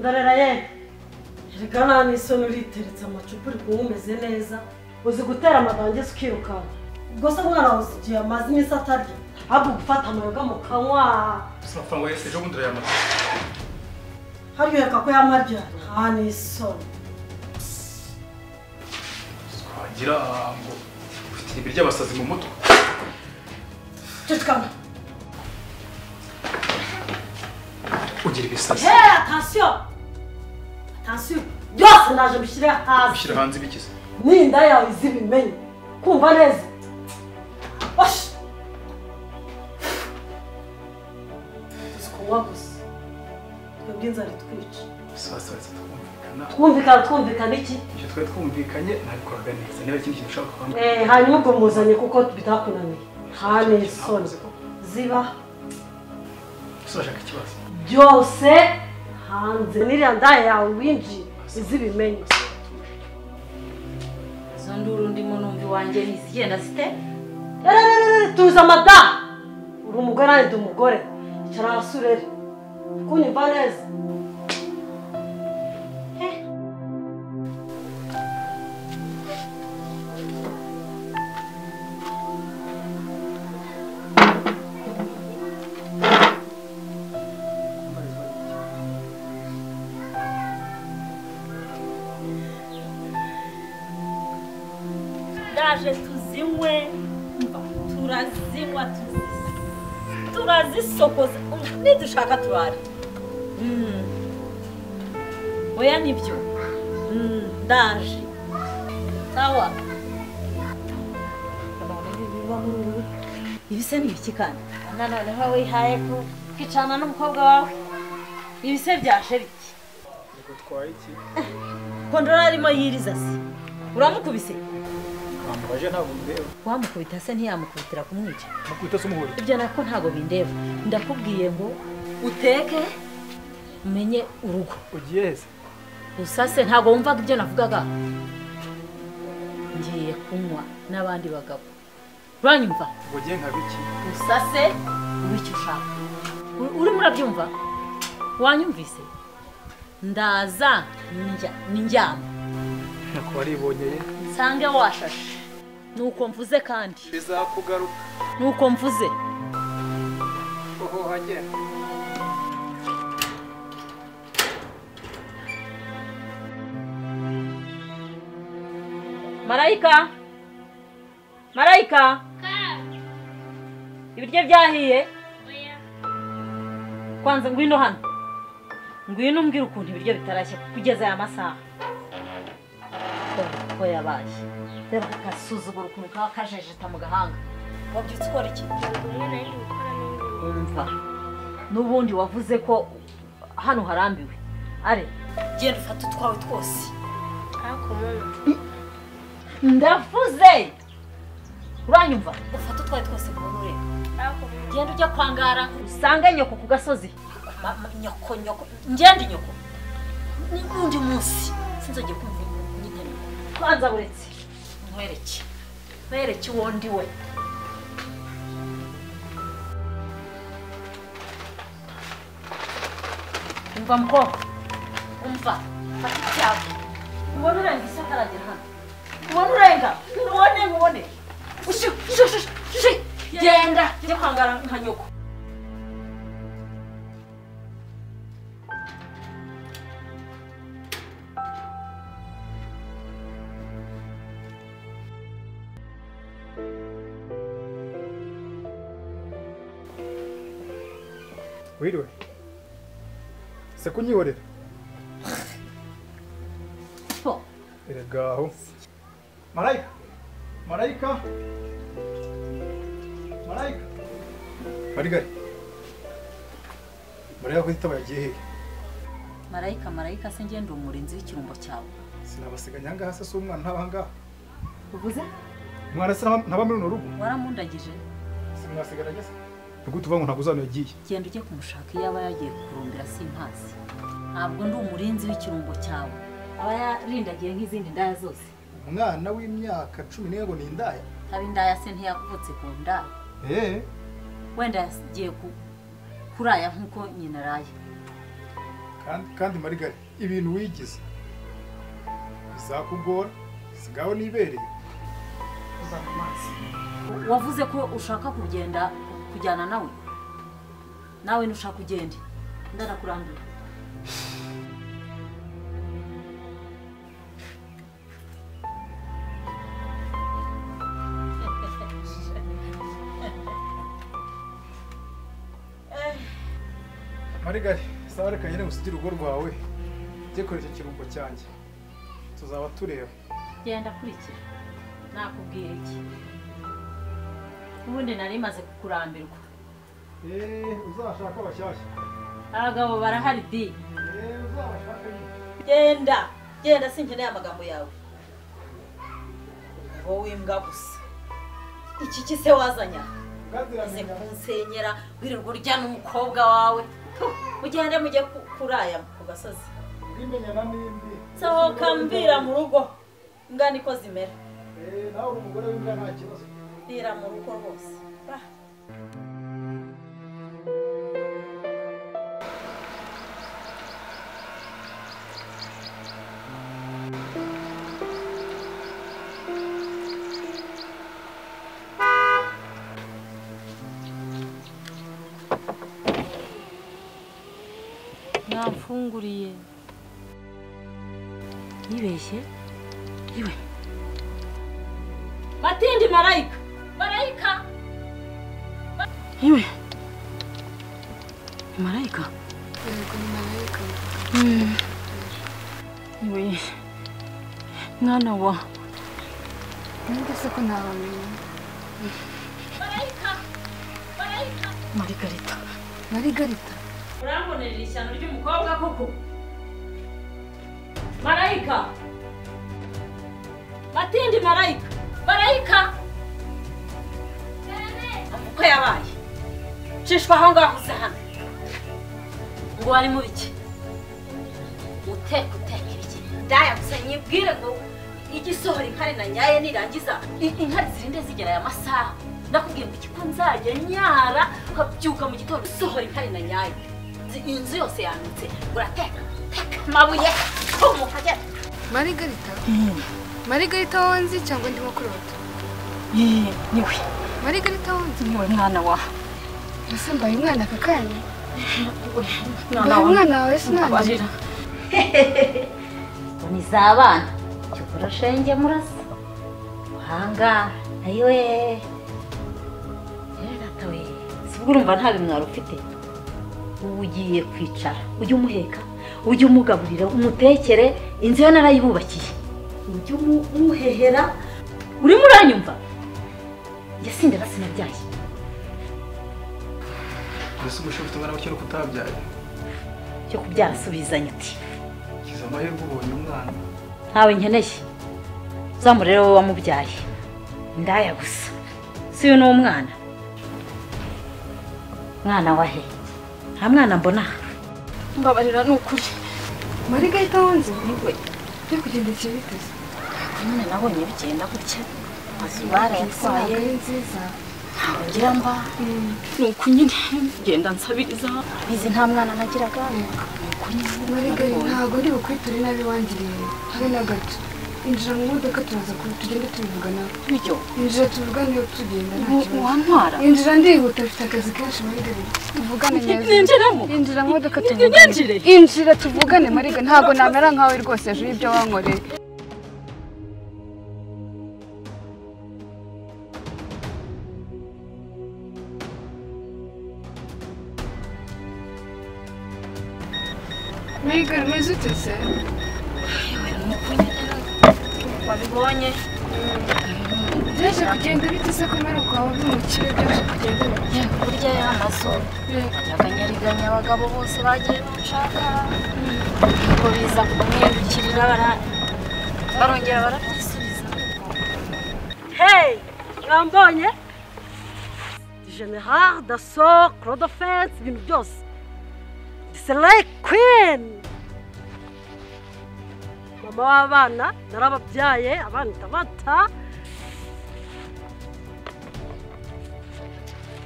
Ndarera ye. Reka nta n'isoni uriteretse amacupa uri kunywa umeze neza. Uzi gutera amabange ukirukanka. Ubwo se umwana wawe uzigiye amazi iminsi atarya. Ahubwo gufata amayoga mu kanywa. Gusa amafaranga yose ejo bundi urayamaze. Haryoheka ko yamarya nta n'isoni. Twagira ngo ufite ibiryo abasazi mu mutwe. Cecekana. Ugira ibisazi. Hey, attention! Attention! Byose naje mbishyire hasi. Ushyira hanze ibikize. N'inda yawe izibimenye. Kumva neza. Osh! Tuzi kunywa gusa. Twebwe inzara itwica. Sasa twumvikana. Twumvikana twumvikana iki? Icyo twari twumvikanye nabikoraga neza. Niba ikindi kintu ushaka kwambara. Hanyuma ubwo muzanye kuko bitakunaniye. Nta n'isoni. Ziba. Urashaka ikibazo? Byose hanze. N'iriya ndaya yawe winjiye izibimenye. Izo nduru ndimo numva iwanjye ntizigenda zite? Tuza madamu. Uri umugore nanjye ndi umugore. Icara hasi urere. Kunyumva neza. Ndaje tuzinywe, turazinywa turazisokoza nidushaka turare. Oya nibyo. Ndaje. Sawa. Ibise ni ibiki kandi? Noneho wihaye kwicana n'umukobwa wawe. Ibise byaje biki? Gutwaye iki? Kondora arimo yiriza se. Uramukubise? Baje ntabwo ndeba. Wamukubita se ntiyamukubitira kumwica. Mukubita se umuhori. Ibyo nako ntago bindeba. Ndakubwiye ngo uteke umenye urugo. Ugiye hese? Usase ntago wumvaga ibyo navugaga. Ngiye kunywa n'abandi bagabo. Uranyumva? Ugiye nka biki? Usase wicyo ushaka. Urimo urabyumva? Wanyumvise? Ndaza njya ninjyama. Nako waribonyeye. Nsange washashe. Nuko mvuze kandi. Bizakugaruka. Nuko mvuze. Oho hagera. Marayika. Marayika. Ibiryo byahiye? Oya. Kwanza ngwino hano. Ngwino umbwire ukuntu ibiryo bitarashya kugeza aya masaha. Ko yabaye. Reba akasuzuguro ukuntu kaba kajejeta mu gahanga. Wabyutse ukora iki? Umva. N'ubundi wavuze ko hano harambiwe. Are, genda ufate utwawe twose. Ndavuze. Uranyumva? Ufate utwawe twose kubona ureba. Genda ujya kwangara usange nyoko ku gasozi. Nyoko nyoko. Ngende nyoko. N'undi munsi sinzongera kumva unyita nyoko. Kwanza buretse. Nkwereke. Nkwereke uwo ndi we. Umva mukobwa. Umva. Fata icyapa. Ubona urenga isi ataragera hano. Ubona urenga. Ubone ubone. Ushi ushi ushi. Genda jya kwangara nka nyoko. Wiriwe. Se kunyihorera. Po. Erega aho. Marayika. Marayika. Marayika. Marigari. Marayika ko itaba yagiye hehe? Marayika marayika se ngende umurinzi w'ikirumbo cyawe. Sinabasiganya ngaha se si umwana ntabanga. Uvuze? Umwana se ntaba muri runo rugo. Waramundagije. Simwasigara se. Nuko tuva ngo ntabwo uzana yagiye. Genda ujye kumushaka iyo aba yagiye kurumbira simpazi. Ntabwo ndi umurinzi w'ikirumbo cyawe. Aba yarindagiye nk'izindi ndaya zose. Umwana w'imyaka 14 ngo ni indaya. Taba indaya se ntiyavutse ku ndaya. Wenda yagiye kuraya nkuko nyina araye. Kandi Marigari ibintu wigize bizakugora, sigaho nibereye. Wavuze ko ushaka kugenda kujyana nawe. Nawe ntushaka kugenda. Ndanakurambiwe. Marigari, sawa reka nyine usigire urugo rwawe. Jye koresha ikirumbo cyanjye. Tuzaba tureba. Genda kurikira. Nakubwiye iki? Ubundi nari maze kukurambirwa. Uzashaka abashyashya. Abagabo barahari di. Uzabashaka nyine. Genda, genda sinkeneye amagambo yawe. Wowe imbwa gusa. Iki kise wazanya? Uze kunsenyera wirirwa urya n'umukobwa wawe. Ugende mujye kuraya ku gasozi. Bwimenyana n'indi. Sohoka mvira mu rugo. Imbwa niko zimera. Nawe uri umugore w'imbwa nta kibazo. Mvira mu rugo rwose. Mwamfunguriye. Nibeshye? Iwe. Matindi marayika. Marayika. Iwe. Marayika. Yego ni marayika. Iwe. Mwana wa. Ninde se ko ntabamenye? Marayika. Marayika. Margarita. Margarita. Urambonera ishyano ry'umukobwa koko. Marayika. Matindi marayika. Marayika. Uko yabaye. Cishwa aho ngaho uze hano. Ngo wari mu biki? Uteka ibiki? Ndaya gusa nyibwire ngo igisohora inkari na nyaye nirangiza inkari zirinde zigera aya masaha. Ndakubwiye ngo iki ko nzajya nyara ukabyuka mu gitondo usohora inkari na nyaye. Inzu yose yanutse urateka teka mabuye tumuka. Margarita. Margarita wonzi cyangwa ndimo kurota? Niwe. Margarita wonzi niwe mwana wa. Ese mbaye umwana aka kanya? Mwana wawe sinanjye. Ni zabana. Cyukura shenge murasa. Uhanga ayiwe. Data we. Sibwo urumva nta bimwaro ufite. Ugiye kwicara ujye umuheka ujye umugaburira umutekere inzu yo narayibubakiye ujye umuhehera urimo uranyumva njye sindera sinabyaye. Mbese ubushobozi ufite umwana w'icyo kutabyaye cyo kubyara subizanye uti kiza amahirwe ubonye umwana ntawe nkeneye uzamurere wowe wamubyaye ndaya gusa si uyu ni umwana mwana wa he? Nta mwana mbona. Mbabarira ni ukuri. Margarita wonzi niwe. Byo kugendekeye biteze. None nabonye bigenda gutya. Amazu barayatwaye nziza. Ntabwo ngira mba. Ni uku nyine genda nsabiriza. Bizi nta mwana nagiraga. Margarita ntabwo ndi bukwiture nabi wangiriye. Habe na gato. Injira mu modoka turaza tugende tubivugana. Bityo injira tuvugane iyo tugenda nta kibazo. Wantwara. Injira ndihuta mfite akazi kenshi Margarita. Tuvugane neza. Ninjiramo. Injira mu modoka tuvugane. Injira tuvugane Margarita ntabwo namera nkawe rwose ejo ibyo wankoreye. Margarita umeze ute se? Wabibonye byaje kugenda bite se ko mperuka wawe bimukire byaje kugenda bite? Burya ya mazu yaganyariganya abagabo bose bagiye banshaka ngo biza kumwirukirira barongera barabyisubiza. Hey, mwambonye General Dasso, Claude Fence, ibintu byose. Slay Queen. Mama w'abana narababyaye abana tabata.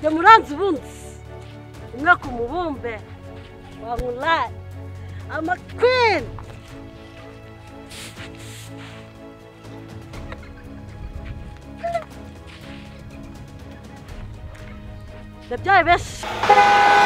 Yamuranze ubundi umwe ku mubumbe wankuraye I'm a queen. Nabyaye benshi.